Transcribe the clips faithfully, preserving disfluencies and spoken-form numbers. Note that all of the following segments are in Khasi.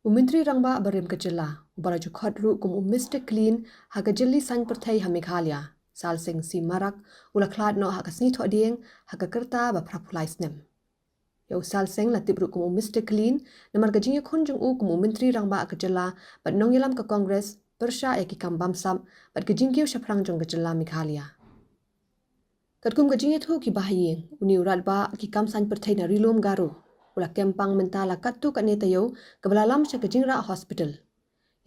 U Myntri Rangbah barim ka jylla, uba la ju khot ruh kum u Mister Clean ha ka jylli saiñ pyrthei ha Meghalaya, Sal Singh C Marak, u la khlad noh ha ka sngi Thohdieng ha ka rta ba phra phew lai snem. Ïa u Sal Singh la tip ruh kum u Mister Clean namar ka jingïakhun jong u kum u Myntri Rangbah ka jylla bad nongïalam ka Congress pyrshah ïa ki kam bamsap bad ka jingkiew shaphrang jong ka jylla Meghalaya. Katkum ka jingïathuh ki bahaïing, une u radbah ki kam saiñ pyrthei na Ri Lum Garo u la kem pang mynta la katto katne taïew kaba la lam sha ka jingrah hospital.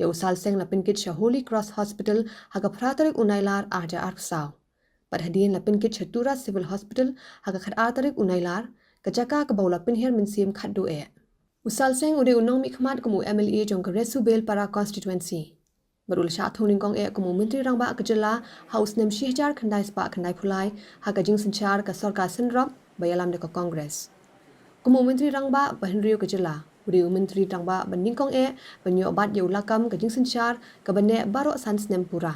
Ïa u Sal Singh la pynkit sha Holy Cross Hospital ha ka phra tarik u Nailar ar hajar arphew saw. Bad hadien la pynkit sha Tura Civil Hospital ha ka khatar tarik u Nailar, ka jaka kaba u la pynhiar mynsiem khatduh eh. U Sal Singh u dei u nongmihkhmat kum u M L A jong ka Resu Bel Para Constituency. Bad u la shah thung nyngkong eh kum u Myntri Rangbah ka jylla ha u snem shi hajar khyndai spah khyndai phew lai ha ka jingsynshar ka sorkar synrop ba ïalam da ka Congress. Kum u Myntri Rangbah ba hynriew ka jylla, u dei u Myntri Rangbah ba nyngkong eh ban ïoh bat ïa u lakam ka jingsynshar kaba neh baroh san snem pura.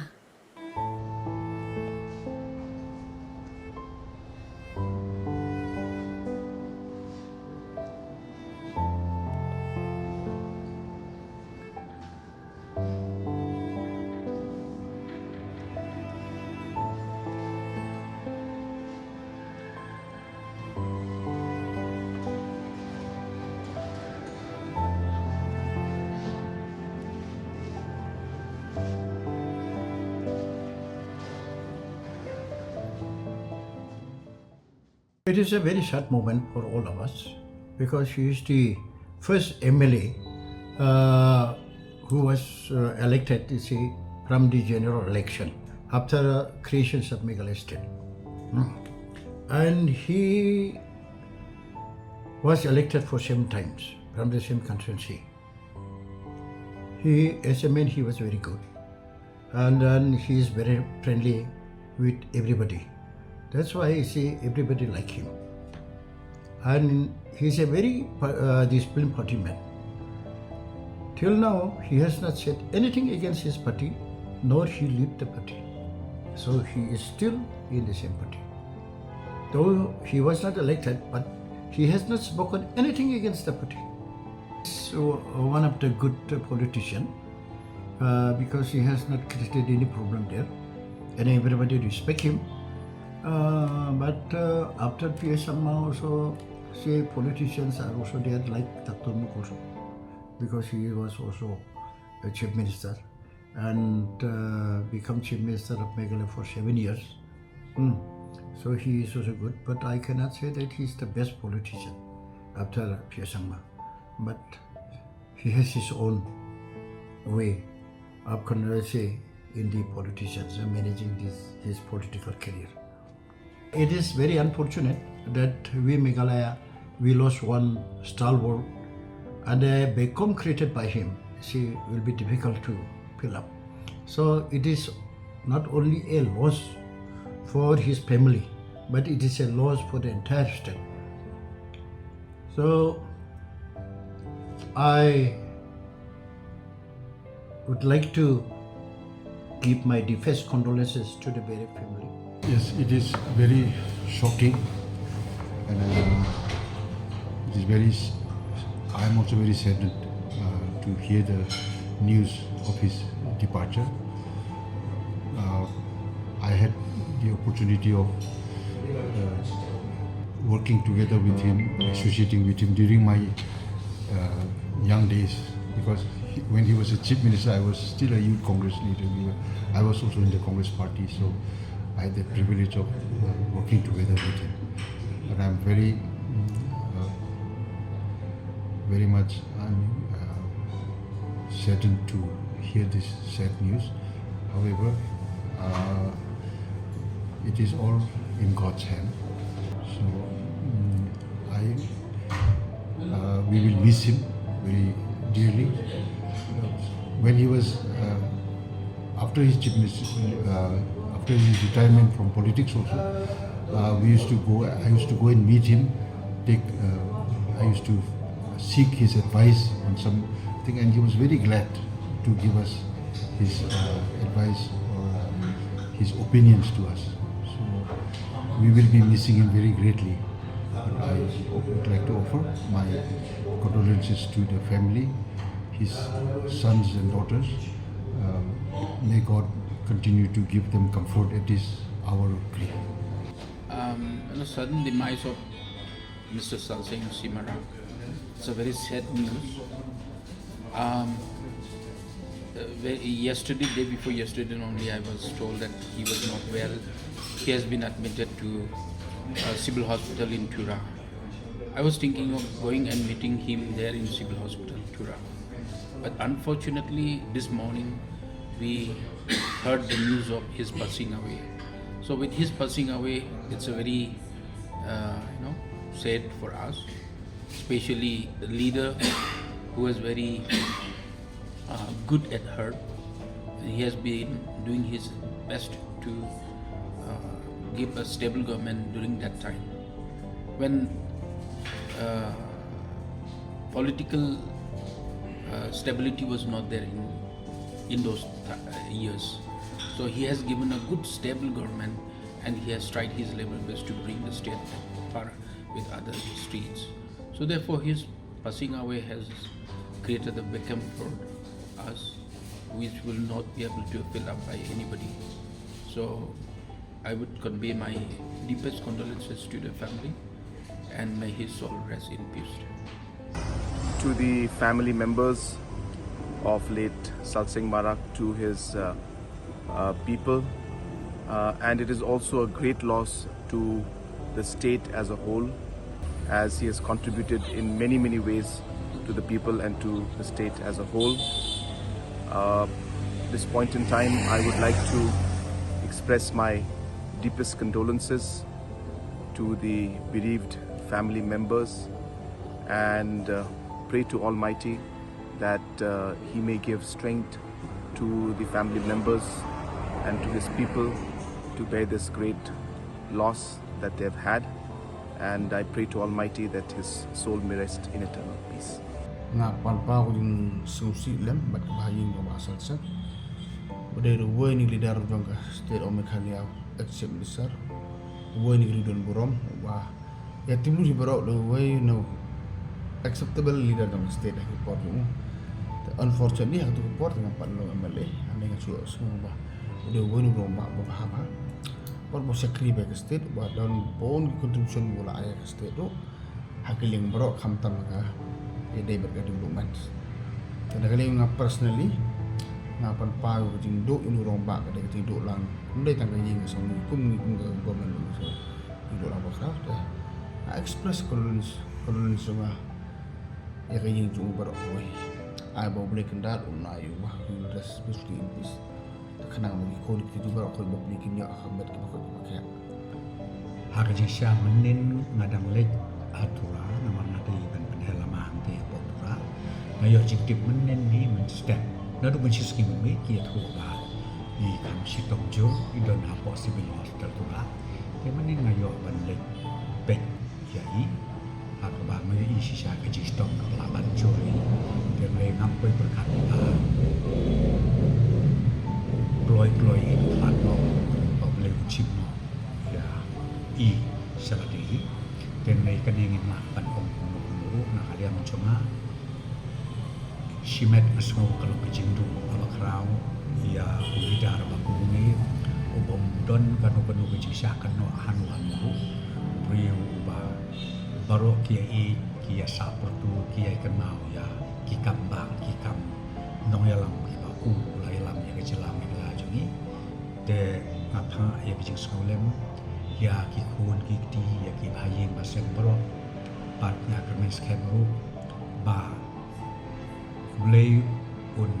It is a very sad moment for all of us because she is the first M L A uh, who was uh, elected, you see, from the general election after uh, creations of Meghalaya state. Hmm. And he was elected for seven times from the same constituency. He, as a man, he was very good. And then he is very friendly with everybody. That's why you see everybody like him. And he's a very uh, disciplined party man. Till now, he has not said anything against his party, nor he left the party. So he is still in the same party. Though he was not elected, but he has not spoken anything against the party. So one of the good uh, politician uh, because he has not created any problem there, and everybody respect him. Uh, but uh, after P A Sangma also, say politicians are also there, like Doctor Mukul, because he was also a chief minister and uh, become chief minister of Meghalaya for seven years. Mm. So he is also good, but I cannot say that he is the best politician after P A Sangma. But he has his own way of conversation in the politicians and managing this his political career. It is very unfortunate that we Meghalaya we lost one stalwart and a vacuum created by him. See, will be difficult to fill up. So it is not only a loss for his family, but it is a loss for the entire state. So I would like to give my deepest condolences to the bereaved family. Yes, it is very shocking, and uh, it is very. I am also very saddened uh, to hear the news of his departure. Uh, I had the opportunity of uh, working together with him, associating with him during my uh, young days, because he, when he was a chief minister, I was still a youth Congress leader. We were, I was also in the Congress party, so I had the privilege of uh, working together with him. And I'm very, uh, very much, I mean, uh, saddened to hear this sad news. However, uh, it is all in God's hand. So mm, I, uh, we will miss him very dearly. When he was, uh, after his chief minister, uh, after his retirement from politics also, uh, we used to go, I used to go and meet him, take, uh, I used to seek his advice on something, and he was very glad to give us his uh, advice or uh, his opinions to us. So we will be missing him very greatly. But I would like to offer my condolences to the family, his sons and daughters. Um, may God continue to give them comfort at this hour of grief. Um, on the sudden demise of Mister Salseng Simarang, it's a very sad news. Um, uh, ve- yesterday, day before yesterday only, I was told that he was not well. He has been admitted to uh, Civil Hospital in Tura. I was thinking of going and meeting him there in Civil Hospital, Tura. But unfortunately, this morning we heard the news of his passing away. So with his passing away, it's a very, uh, you know, sad for us, especially the leader who was very uh, good at heart. He has been doing his best to uh, give a stable government during that time when uh, political uh, stability was not there in, in those th- uh, years. So he has given a good stable government, and he has tried his level best to bring the state far with other states. So therefore, his passing away has created a vacuum for us, which will not be able to fill up by anybody. So I would convey my deepest condolences to the family, and may his soul rest in peace. To the family members of late Salseng Marak, to his uh, uh, people, uh, and it is also a great loss to the state as a whole, as he has contributed in many, many ways to the people and to the state as a whole. Uh, this point in time, I would like to express my deepest condolences to the bereaved family members and uh, pray to Almighty that uh, He may give strength to the family members and to His people to bear this great loss that they've had. And I pray to Almighty that His soul may rest in eternal peace. Nga pan pa ko jing sngewsih lem bad ka ba ïing ka ba sal sek. Ba dei ruh wei ni leader jong ka state of Meghalaya, ex chief minister. Wei ni ri don burom ba ya tim lu hi barok da wei no acceptable leader jong ka state ha ki por jong. Unfortunately ha ki por jong pan lo M L A ane nga chu sngewbha. Ba dei wei ni burom ba ba ha ba. Por ba sakri ba ka state ba don bon contribution ba la ai ka state tu. Ha ka liang baroh khamtam ka ïadei bad ka development. Te na ka liang nga personally nga pan pa ka jingduh ïa u rangbah ka dei ka jingduh lang. Ym dei tang ka ïing ka song kum kum ka government ka song. Jingduh lang ba khraw te nga express condolence condolence jong nga ïa ka ïing jong u baroh kawei. Ai ba U Blei kyndat u na ïa u ba u rest peacefully in peace. Te khnang ba ki khun ki jubab khun ba pli ki ñiah ha ka met ki ba khun ki ba khiah. Ha ka jingshisha mynnin nga dang leit ha Tura namar nga dei ban pynheh lama hangtei hapoh Tura. Nga ïoh jingtip mynnin hi mynstep naduh mynshisngi mynmiet ki ïathuh ba i kham shitom jur i don hapoh Civil Hospital Tura. Te mynnin nga ïoh ban leit peit ïa i. Ha kaba nga ïohi shisha ka jingshitom kaba la ban jur ïa i. Te hynrei ngam poi pyrkhat ba kloi kloi i khlad noh ba U Blei u shim noh ïa i sha lade hi. Te hynrei kane ngim lah ban ong kumno kumno ruh na ka liang jong nga. Shimet nga sngew ka long ka jingduh kaba khraw ïa u leader ba kum une u bym don kano kano ka jingshah kynnoh hano hano ruh. U briew uba baroh ki ïa ïeit ki ïa sah pyrthei ki ïa kynmaw ïa ki kam bang ki kam nongïalam kiba u la ïalam ïa ka jylla Meghalaya jong ngi. Te nga phah ïa ka jingsngewlem ïa ki khun ki kti ïa ki bahaïing bahasem baroh bad nga kyrmen skhem ruh ba U Blei un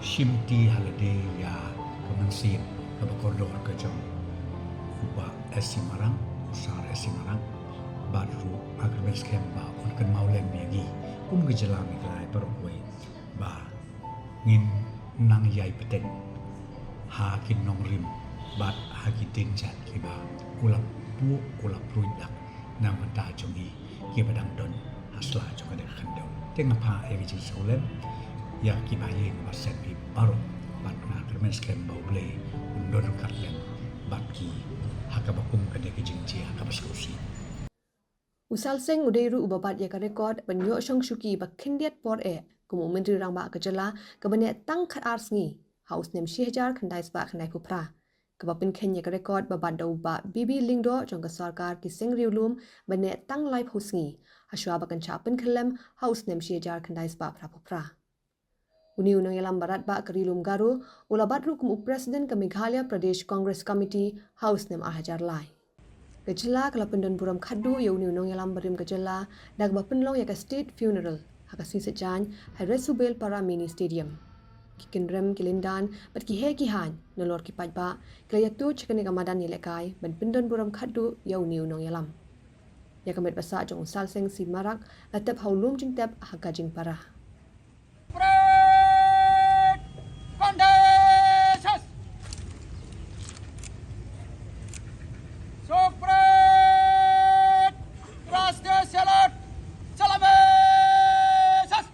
shimti ha lade ïa ka mynsiem kaba kordor ka jong u Bah S C Marak, u Sar S C Marak, bad ruh nga kyrmen skhem ba un kynmaw lem ïa ngi kum ka jylla Meghalaya baroh kawei ba ngin nang ïai bteng ha ki nongrim bad ha ki dienjat kiba u la buh u la pruid dak na ka bynta jong ngi kiba dang don ha sla jong kane ka khyndew. Te nga phah ïa ka jingsngewlem ïa ki bahaïing bahasem baroh bad nga kyrmen skhem ba U Blei un don ryngkat lem bad ki ha kaba kum kane ka jingjia kaba sngewsih. U Salseng u dei ruh uba bat ïa ka record ban ïoh shong shuki ba khyndiat por eh kum u Myntri Rangbah ka jylla kaba neh tang khatar sngi ha u snem shi hajar khyndai spah khyndai phew phra, kaba pynkheiñ ïa ka rekod ba bat da u Bah B B Lyngdoh jong ka sorkar ki seng riewlum ba neh tang laiphew sngi, hashwa ba kan shah pynkhyllem ha u snem shi hajar khyndai spah phra phew phra. Une u nongïalam ba radbah ka Ri Lum Garo u la bat ruh kum u President ka Meghalaya Pradesh Congress Committee ha u snem ar hajar lai. Ka jylla ka la pyndon burom khatduh ïa une u nongïalam barim ka jylla da kaba pynlong ïa ka State Funeral ha ka sngi Saitjaiñ ha Resubelpara Mini Stadium. Ki kynrem, ki lyndan bad ki heh ki haiñ nalor ki paidbah ki la ïathuh sha kane ka madan ïalehkai ban pyndon burom khatduh ïa une u nongïalam. Ïa ka met ba sah jong u Salseng C Marak la tep ha u lum jingtep ha Kajingpara. Sopret! Kondesas! Sopret! Raste Selat! Salamesas!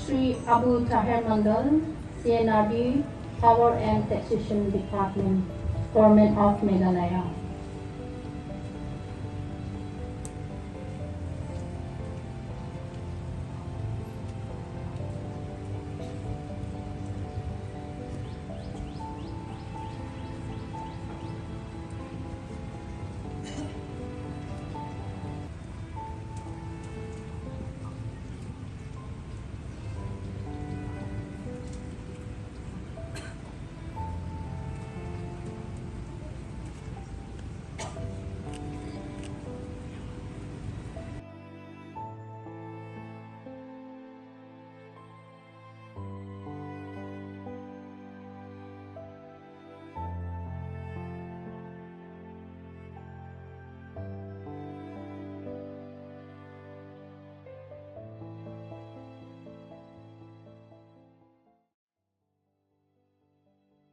Shri Abu Taher Mondal, C N R D, Power and Taxation Department, Government of Meghalaya.